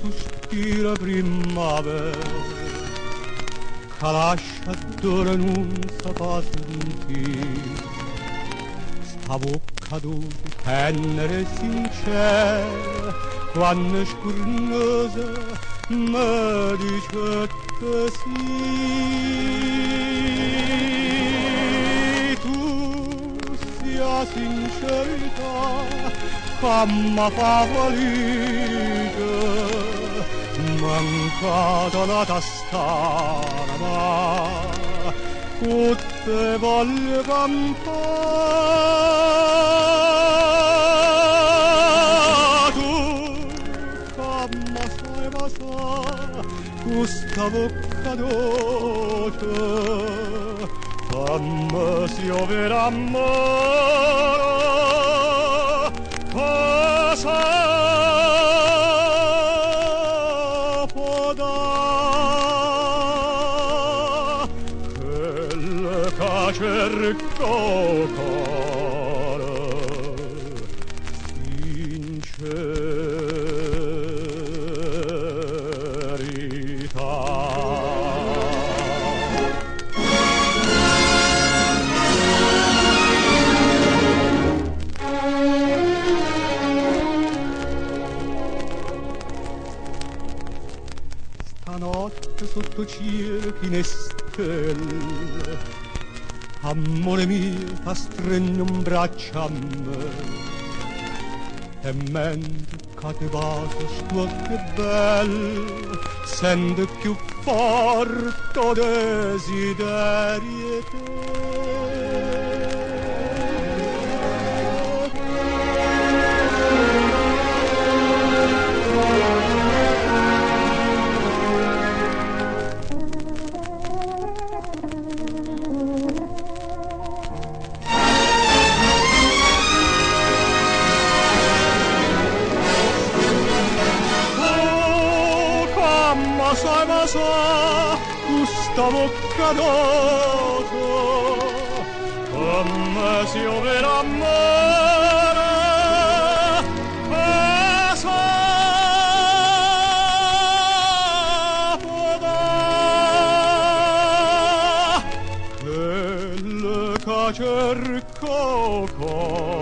tu spira primmavera, ca lascia addore nun se fa sentì. Sta vocca doce, tenera e sincera, quanno scurnosa me dicette sì. Tu si' 'a sincerità ca me fa felice, mancata n'ata st'anema, cu te voglio campà. Tu ca me sai vasà cu sta vocca doce, famme si 'o vero ammore ca se po' dà. Chell ca cerca 'o core, sincerità. Stanotte sotto 'o cielo chino 'e stelle, ammore mio t'astregno 'mbraccio a me. E mentre ca te vaso st'uocchie belle, sento cchiù forte 'o desiderio 'e te. Tu ca me sai vasà cu sta vocca doce, famme si 'o vero ammore ca se po' dà. Chell ca cerca 'o core.